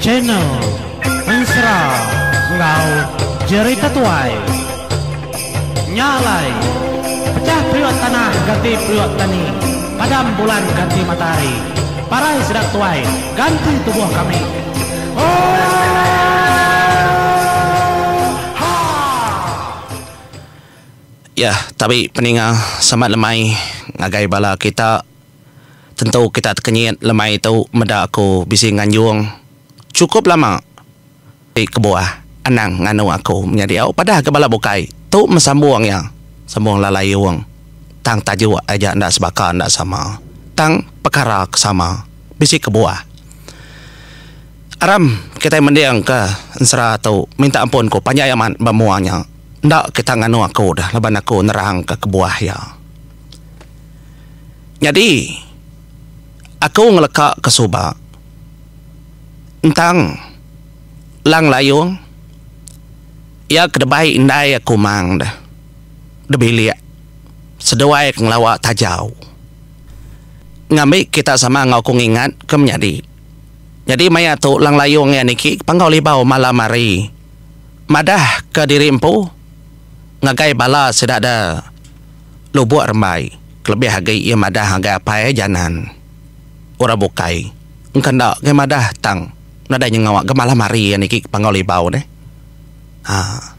Channel Ensera enggau Jerita Tuai. Nya alai, pecah periuk tanah ganti periuk tani, padam bulan ganti matahari, parai sida tuai ganti tubuh kami. Oohaa! Ya, tabi peninga selamat lemai ngagai bala kita. Tentu kita tekenyit lemai tu meda aku bisi nganjung chukup lama ti kebuah anang nganu aku menyadi au padah ga bala bukai tu meh sambung iya sambung lalayung tang tajuk aja enda sebaka enda sama tang pekara ke sama bisi kebuah. Aram kitai mending ke ensera tu minta ampun ku panjai amat ba mua nya enda kita nganu aku dah laban aku nerang ke kebuah iya. Nyadi, aku ngeleka ke suba entang Lang Layung iya ke debai indai aku mang deh debilik seduai ke ngelawa tajau. Ngambi kita sama enggau aku ngingat ke menyadi. Nyadi maya tu Lang Layung iya niki ke Panggau Libau malam hari madah ke diri empu ngagai bala sida de. Lubok Rembai, kelebih agi iya madah ngagai apai iya Janan. Orang bukai engka enda agi madah tang nadai nyengawa ga malam hari iya niki ke Panggau Libau deh. Haa.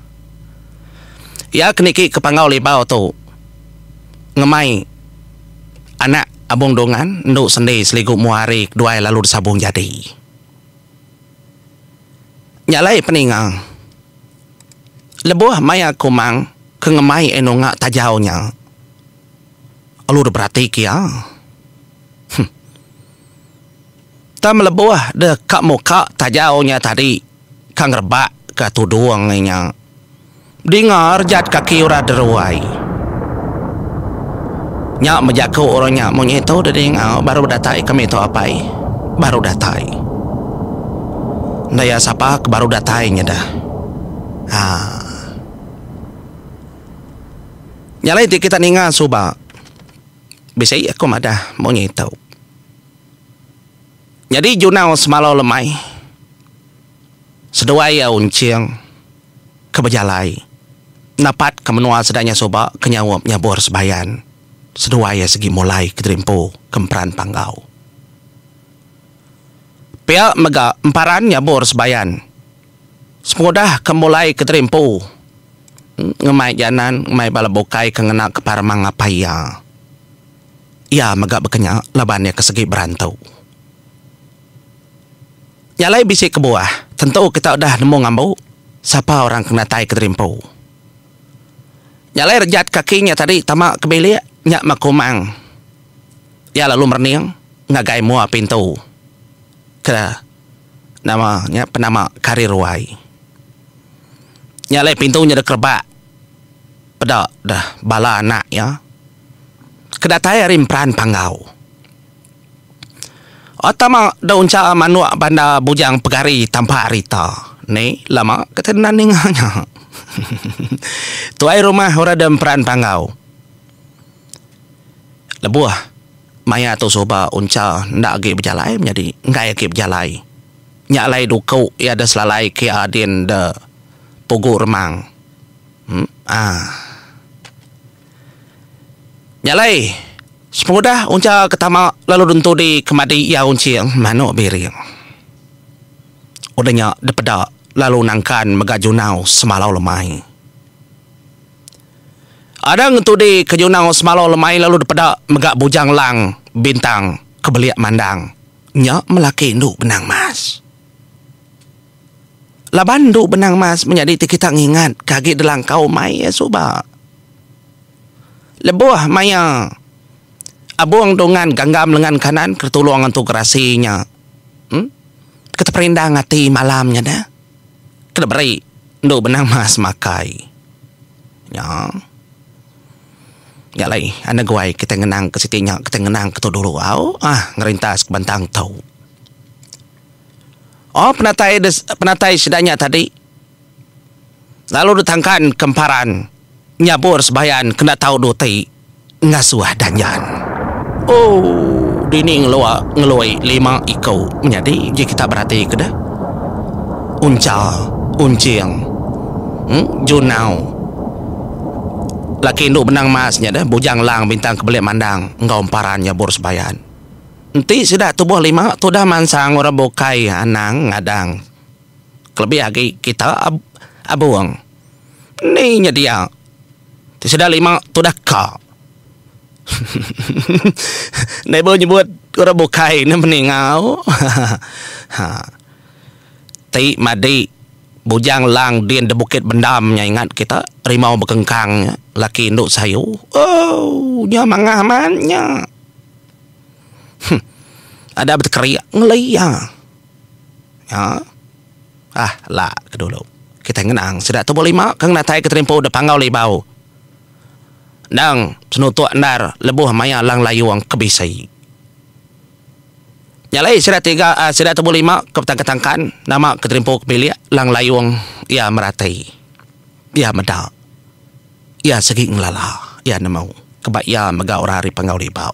Iya ke niki ke Panggau Libau tu ngemai anak Abong Dungan endu sendi seligu mua hari keduai lalu disabung jadi. Nya alai peninga. Lebuh maya Kumang ke ngemai iya nunga tajau nya, lalu deh berati ke iya. Huh. Tang melebuh deh ka muka tajau nya tadi ka ngerebak ka tudung iya nya. Dinga rejat kaki orang deruai. Nya mejaku orang nya munyi tu deh dinga baru datai kami tu apai. Baru datai. Enda iya sapa ke baru datai nya dah. Haa. Nya alai ti kita ninga suba bisi aku madah munyi tu. Nyadi junau semalau lemai seduai iya unching ke bejalai napat ke menua sida nya suba ke nyaup nyabur sebayan seduai iya sigi mulai ke diri empu ke emperan panggau. Pia mega emparan nyabur sebayan. Sepengudah ke mulai ke diri empu ngemai janan ngemai bala bukai ke ngena ke paremang apai iya. Iya mega baka nya laban iya ke segi berantu. Nya alai bisi kebuah tentu kita udah nemu ngambu sapa orang ke ngenatai ke diri empu. Nya alai rejat kaki nya tadi tama ke bilik nya meh kumang. Iya lalu merening ngagai mua pintu ke Nama nya penama kari ruai. Nya alai pintu nya deka rebak peda deh bala anak iya ke datai ari emperan panggau. Tama deh uncha manuk banda bujang pegari tampa rita. Ni lama ke enda ninga nya. Tuai rumah orang deh emperan panggau. Lebuh maya tu suba Uncha enda agi bejalai menyadi enggai agi bejalai. Nya alai duku iya da selalai ke iya din da pugu remang. Aaa. Nya alai sepengudah Uncha ke tama lalu dentudi ke madi iya Unching manuk biring. Udah nya dipeda lalu nangkan mega junau semalau lemai. Ada ngentudi ke Junau semalau lemai lalu dipeda mega Bujang Lang Bintang ke belik mandang nya melaki endu Benang Mas. Laban endu Benang Mas menyadi ti kita ngingat ke agi delangkau mai iya suba. Lebuh maya Abong Dungan ganggam lengan kanan ke tulung antu gerasi nya em ke teperindang ati malam nya deh. Ke diberi endu Benang Mas makai. Nya. Nya alai anda guai kitai ngenang ke siti nya kitai ngenang ke tu dulu au ah ngerintas ke bentang tu. Oh penatai des penatai sida nya tadi lalu ditangkan ke emparan nyabur sebayan kena tau duti ngasuh danjan. Oh dini ngelua ngelui lima iku menyadi ji kita berati ke deh. Uncha, Unching, em Junau. Laki indu benang mas nya deh Bujang Lang Bintang Kebelik Mandang enggau Emparan Nyabur Sebayan. Enti sida tubuh lima tudah mansang orang bukai anang ngadang. Kelebih agi kita abung. Ni nya dia. Ti sida lima tudah ka. Ndai bau nyebut orang bukai ne meningau. Ha. Ti madi Bujang Lang din da Bukit Bendam nya ingat kita rimau bekengkang nya laki indu sayu. Oh nya mangah amat nya. Huh. Ada betekerik ngeli iya. Nya. Ah la ke dulu. Kitai ngenang sida tubuh lima ke ngenatai ke terimpu da Panggau Libau. Endang senutuk endar lebuh maya Lang Layung ke bisi. Nya alai sida tiga aaa sida tubuh lima ke betangkan-tangkan nama ke terimpu ke bilik Lang Layung iya merati. Iya meda. Iya sigi ngelala. Iya nemu. Keba iya mega orang ari Panggau Libau.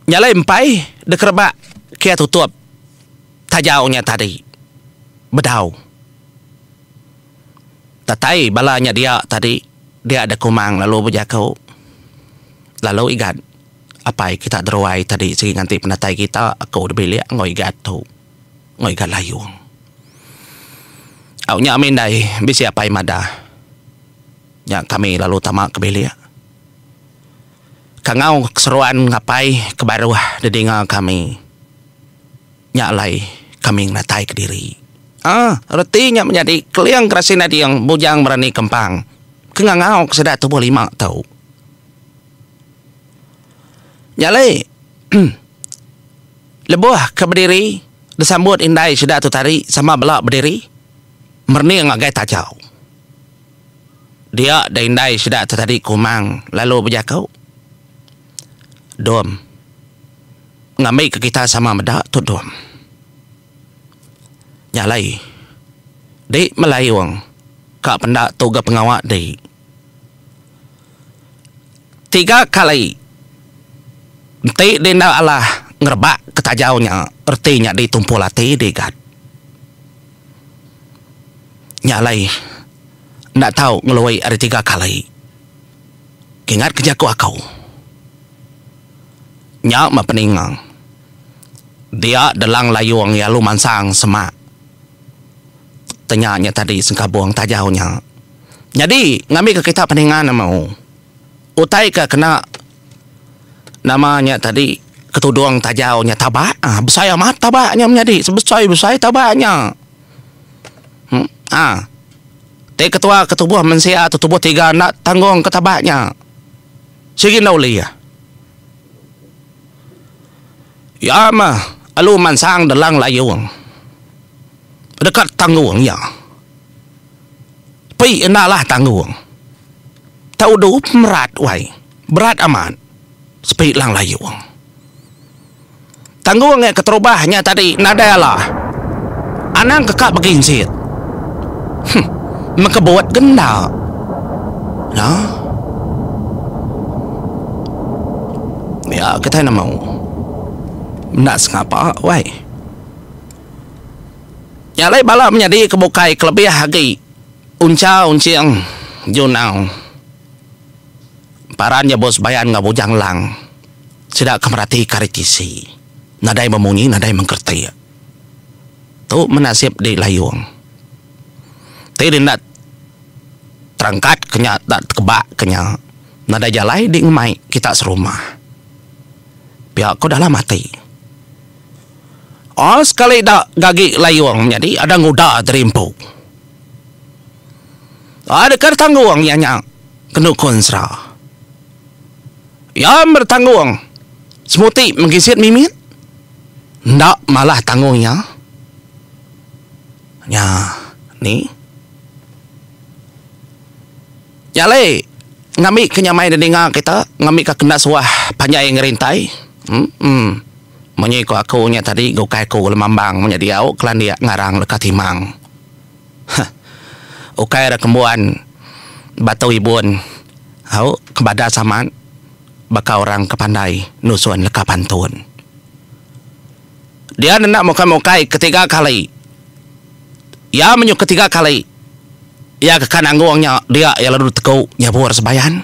Nya alai empai dikerebak kia tutup tajau nya tadi. Bedau. Datai bala nya dia tadi dia deh Kumang lalu bejaku. Lalu Igat, apai kita deruai tadi sigi nganti penatai kita aku dibilik enggau Igat tu. Enggau Igat Layung. Au nya mih indai bisi apai madah. Nya kami lalu tama ke bilik. Kangau seruan ngapai ke baruh didinga kami. Nya alai kami ngenatai kediri. Aaa reti nya menyadi Keling Gerasi Nading Bujang Berani Kempang ke ngangau ke sida tubuh lima tu. Nya alai lebuh ke bediri disambut indai sida tu tadi sama bela bediri merening ngagai tajau. Dia da indai sida tu tadi Kumang lalu bejaku, Dom, ngambika kita sama meda tu Dom. Nya alai, di Melayung ka penda tu ga pengawa di. Tiga kali enti di enda alah ngerebak ke tajau nya reti nya ditumpul ati di gat. Nya alai enda tau ngelui ari tiga kali. Kingat ke jaku aku. Nya meh peninga. Dia Delang Layung iya alu mansang semak tenya nya tadi sengkabung tajau nya. Nyadi ngambika kita peninga nemu utai ke kena nama nya tadi ketudung tajau nya tabak ah besai amat tabak nya menyadi sebesai besai tabak nya. Haa. Ti ketua ke tubuh mensia tu tubuh tiga enda tanggung ke tabak nya. Sigi enda ulih. Iya mah alu mansang delang layung. Deka tanggung iya. Pi enda lah tanggung. Tau udu pemerat wai. Berat amat. Sepi lang layung. Tanggung iya keterubah nya tadi nadai alah. Anang ke ka beginsit. Huh. Mekebut ke enda. Nah. Ya kitai nemu. Enda sengapa wai. Nya alai bala menyadi ke bukai kelebih agi Uncha Unching Junau. Paran nya bos bayan enggau Bujang Lang. Sida ke meratika ari tisi. Nadai bemunyi nadai mengkertik. Tu meh nasib di Layong. Ti di enda terangkat ke nya enda tekebak ke nya nadai jalai di ngemai kita serumah. Pia ko dalam ati. Oh sekali da gagi Layong menyadi ada nguda diri empu. Ada ke tanggung iya nya kenu ku Ensera. Iya bertanggung semuti menggisit mimit enda malah tanggung iya. Nya ni. Nya alai ngambi ke nyamai didinga kita ngambi ka kena suah panjai ngerintai. Emm munyi ku aku nya tadi gukai aku lemambang menya diau kelandik ngarang leka timang. Heh. Ukai ra kembuan batu ibun au ke badas amat baka orang ke pandai nusun leka pantun. Dia enda mukai-mukai ketiga kali. Iya menyuh ketiga kali. Iya ke ka nanggung nya dia iya lalu ditegu nyabur sebayan.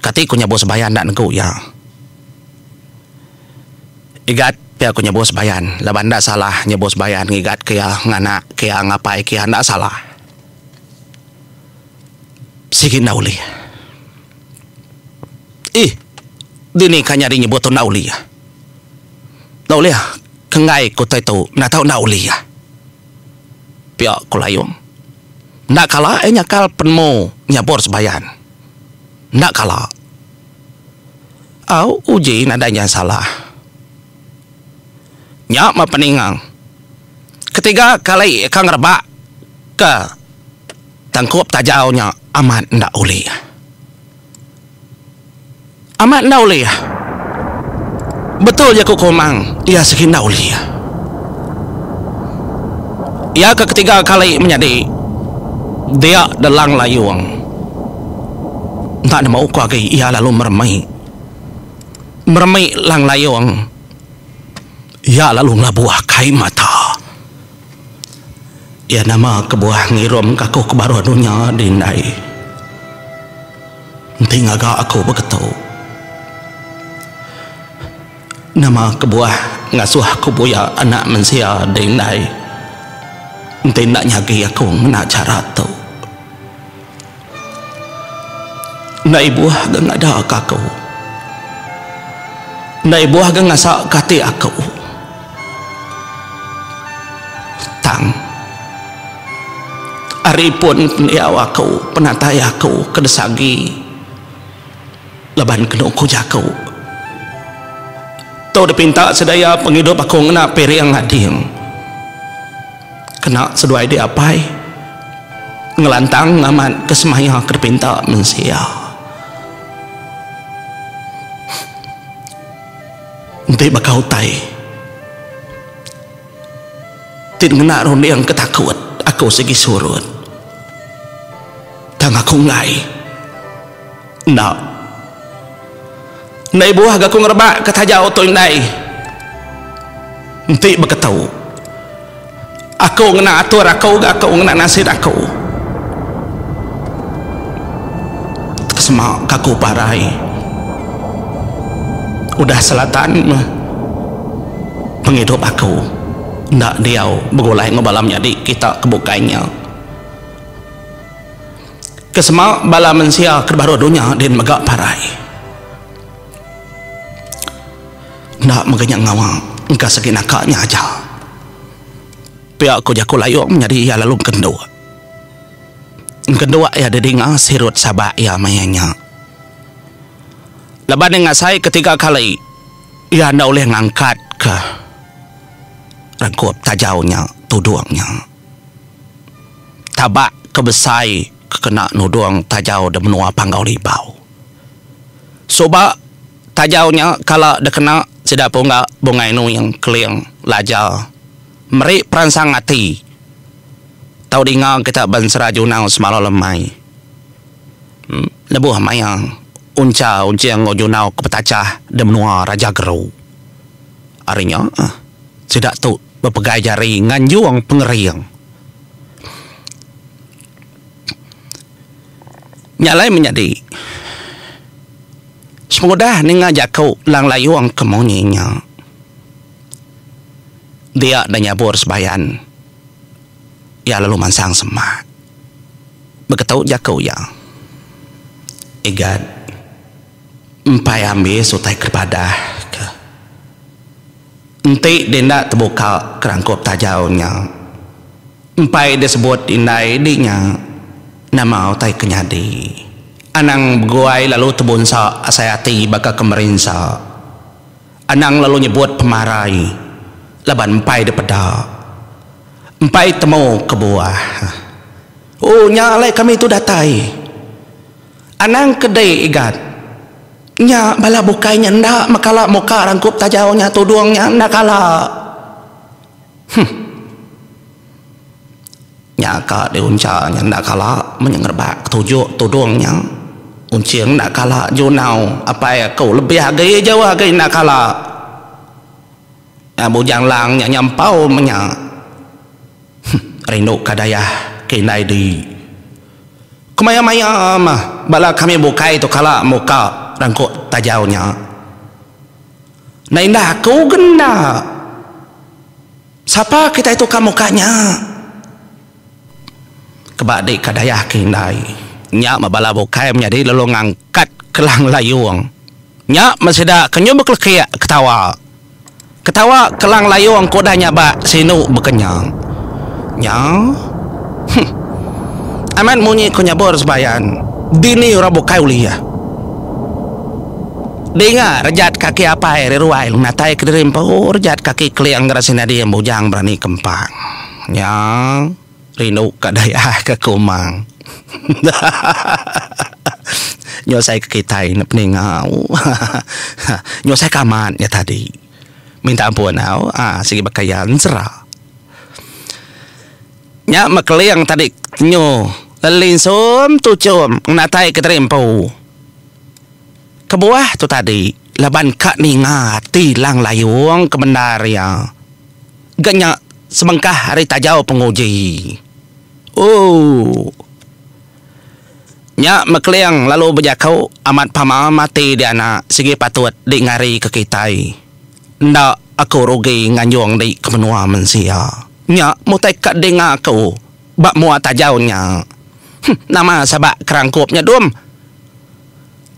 Kati ku nyabur sebayan enda negu iya. Igat pia ku nyabur sebayan laban enda salah nyabur sebayan ngigat ke iya nganak ke iya ngapai ke iya enda salah. Sigi enda ulih. Ih, dini ka nyadi nyebut tu enda ulih. Enda ulih ke enggai ke utai tu enda tau enda ulih. Pia ku Layong. Enda kala iya nyakal penemu nyabur sebayan. Enda kala. Au uji nadai nya salah. Nya meh peninga. Ketiga kali ka ngerebak ke tangkup tajau nya amat enda ulih. Amat enda ulih. Betul jaku Komang, iya sigi enda ulih. Iya ke ketiga kali menyadi dia Delang Layung. Enda nemu ku agi iya lalu meremi. Meremi Lang Layung. Iya lalu ngelabuh kai mata. Iya nama kebuah ngirum ka aku ke baruh dunya di indai. Enti ngaga aku beketu. Nama kebuah ngasuh aku buya anak mensia di indai. Enti enda nyagi aku ngena chara tu. Enda ibuh ga ngada ka aku. Enda ibuh ga ngasa ka ati aku. Tang ari pun pendiau aku, penatai aku ke desagi laban kenu ku jaku. Tu dipinta sedaya pengidup aku ngena piring ading. Kena seduai diapai ngelantang ngamat ke semaya ke dipinta mensia. Enti baka utai ti ngena runding ke takut aku sigi surut. Tang aku enggai. Enda. Enda ibuh ga aku ngerebak ke tajau tu indai. Enti beketu. Aku ngena atur aku ga aku ngena nasit aku. Sema ka aku parai. Udah selatan meh pengidup aku enda diau begulai enggau bala menyadi kita ke bukai nya. Ke sema bala mensia ke baruh dunya din mega parai. Enda mega nya ngawa engka segi naka nya aja. Pia ku jaku Layong nyadi iya lalu engkenduk. Engkenduk iya didinga sirut sabak iya maya nya. Laban iya ngasai ketiga kali iya enda ulih ngangkatka rangkup tajau nya tudung nya. Tabak ke besai ke kena nudung tajau da menua Panggau Libau. Suba tajau nya kala dikena sida pungga Bungai Nuing, Keling, Laja meri peransang ati tau dinga kita bensera Junau semalau lemai. Lebuh maya Uncha Unching enggau Junau ke betachah da menua Raja Geru. Ari nya sida tu bepegai jari nganjung pengering. Nya alai menyadi, sepengudah ninga jaku Lang Layung ke munyi nya, dia deh nyabur sebayan iya lalu mansang semak. Beketu jaku iya, Igat empai ambis utai ke dipadah ke. Enti di enda tebuka kerangkup tajau nya, empai disebut indai di nya nama utai ke nyadi. Anang beguai lalu tebunsa asai ati baka ke merinsa. Anang lalu nyebut pemarai laban empai dipeda. Empai temu kebuah. Oh nya alai kami tu datai. Anang kedai igat. Nya bala bukai nya enda mekala muka rangkup tajau nya tudung nya enda kala. Huh. Nya ka diuncha nya enda kala meh nya ngerebak ketujuk tudung nya. Unching enda kala junau apai aku lebih agi jauh agi enda kala. Bujang Lang nya nyampau menya. Rindu ka dayah ke indai di. Kemaya-maya mah bala kami bukai tu kala muka rangkuk tajau nya. Enda indah aku ga enda. Sapa kitai tu ka muka nya? Keba di ka dayah ke indai. Nya meh bala bukai menyadi lalu ngangkat kelang layung. Nya meh sida ke nyu bekelekik ketawa. Ketawa kelang layung ke udah nyabak sinu bekenya. Nya. Huh. Amat munyi ku nyabur sebayan. Dini orang bukai ulih iya. Dinga rejat kaki apai ari ruai lalu natai kediri empu rejat kaki keling gerasi nyadi bujang berani kempang. Nya rindu ka daya ke kumang. Nyusai ke kitai ne peninga. Nyusai ke amat nya tadi. Minta ampun au sigi baka iya ensera. Nya meh keling tadi nyu lelinsum tuchum ngenatai kediri empu. Kebuah tu tadi laban ka ninga ati Lang Layung ke bendar iya ga nya sebengkah ari tajau penguji. Ooh. Nya meh Keling lalu bejaku amat pama mati di anak sigi patut di ngari ke kitai. Enda aku rugi nganjung di ke menua mensia. Nya mutai ka dinga aku ba mua tajau nya. Huh nama sabak kerangkup nya dum.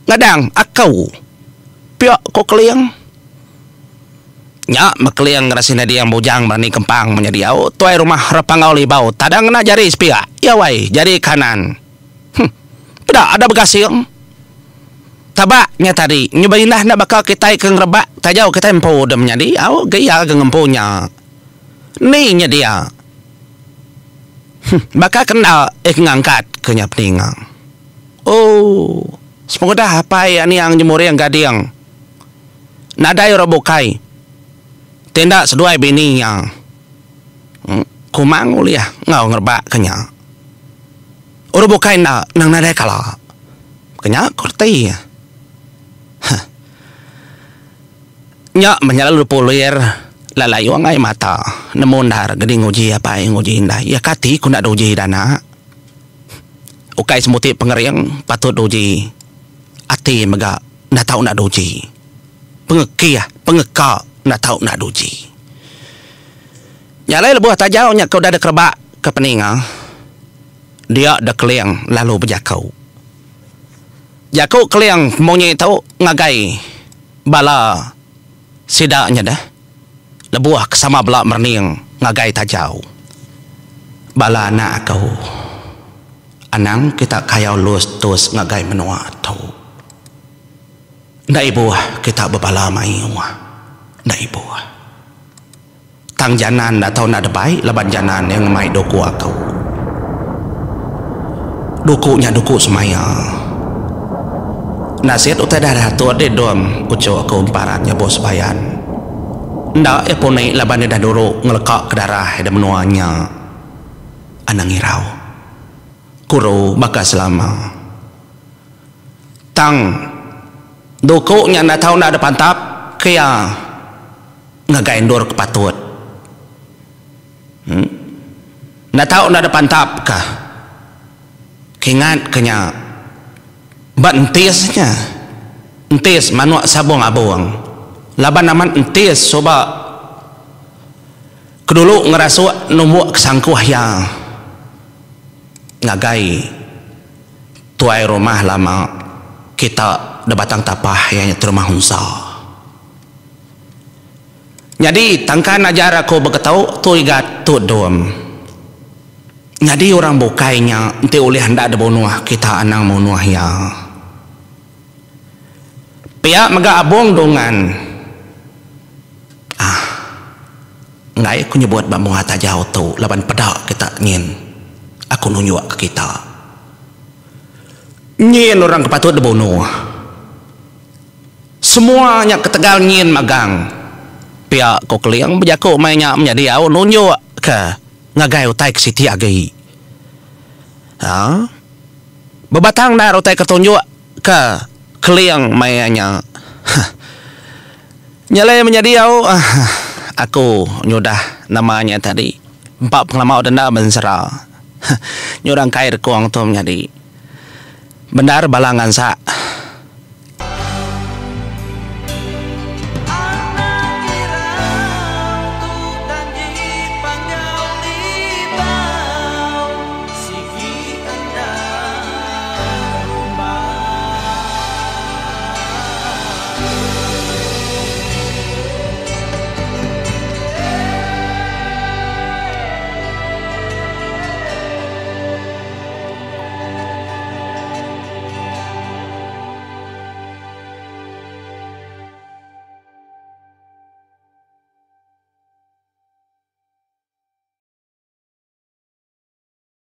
Ngadang aku. Pia ko Keling. Nya meh Keling ngena sida diang bujang berani kempang menyadi au tuai rumah Repanggau Libau tadang ngena jari sepiak iya wai jari kanan. Huh. Peda ada begasing. Tabak nya tadi nyu berindah enda baka kitai ke ngerebak tajau kitai empu deh menyadi au ga iya ga ngempu nya. Ni nya dia. Huh. Baka ke enda eh ke ngangkat ke nya peninga. Ooh. Sepengudah apai Aniang Jemuring Gading nadai orang bukai ti enda seduai bini iya. Kumang ulih enggau ngerebak ke nya. Orang bukai enda nang nadai kala. Ke nya ku reti iya. Huh. Nya meh nya lalu pulir lalayung ai mata nemu endar gedi nguji apai nguji indai. Iya kati ku enda diuji dana. Ukai semuti pengering patut diuji, ati mega enda tau enda diuji. Pengekih, pengeka enda tau enda diuji. Nya alai lebuh tajau nya ke udah dikerebak ke peninga, dia deh Keling lalu bejaku. Jaku Keling munyi tu ngagai bala sida nya deh. Lebuh ke sama bela merening ngagai tajau bala anak aku, anang kita kayau lus tus ngagai menua tu. Enda ibuh kita bebala mayuh. Enda ibuh. Tang janan enda tau enda debai laban janan iya ngemai duku aku. Duku nya duku semaya. Nasit utai dah diatur dih dom uchu aku emparan nyebut sebayan. Enda iya puni laban iya dah dulu ngeleka ke darah iya da menua nya. Anang irau. Kuru baka selama. Tang duku nya enda tau enda dipantap ke iya ngagai endur ke patut. Enda tau enda dipantap ka. Kingat ke nya ba entis nya. Entis manuk sabung abung. Laban amat entis suba ke dulu ngerasuk numbuk ke sangkuh iya ngagai tuai rumah lama kita da Batang Tapah iya nya Tuai Rumah Unsa. Nyadi tangkan ajar aku beketu tu igat tu dom. Nyadi orang bukai nya enti ulih enda dibunuh kita anang munuh iya. Pia mega Abong Dungan. Ah. Enggai aku nyebut ba mua tajau tu laban peda kita nyin. Aku nunjuk ke kita. Nyin orang ke patut dibunuh. Semua nya ketegal nyin magang. Pia ko Keling bejaku mai nya menyadi au nunjuk ke ngagai utai ke siti agi. Ha. Bebatang endar utai ke tunjuk ke Keling mai nya. Huh. Nya alai menyadi au. aku nyudah nama nya tadi. Empa pengelama udah enda bensera. Nyurang kai rekung tu menyadi. Bendar bala ngansak.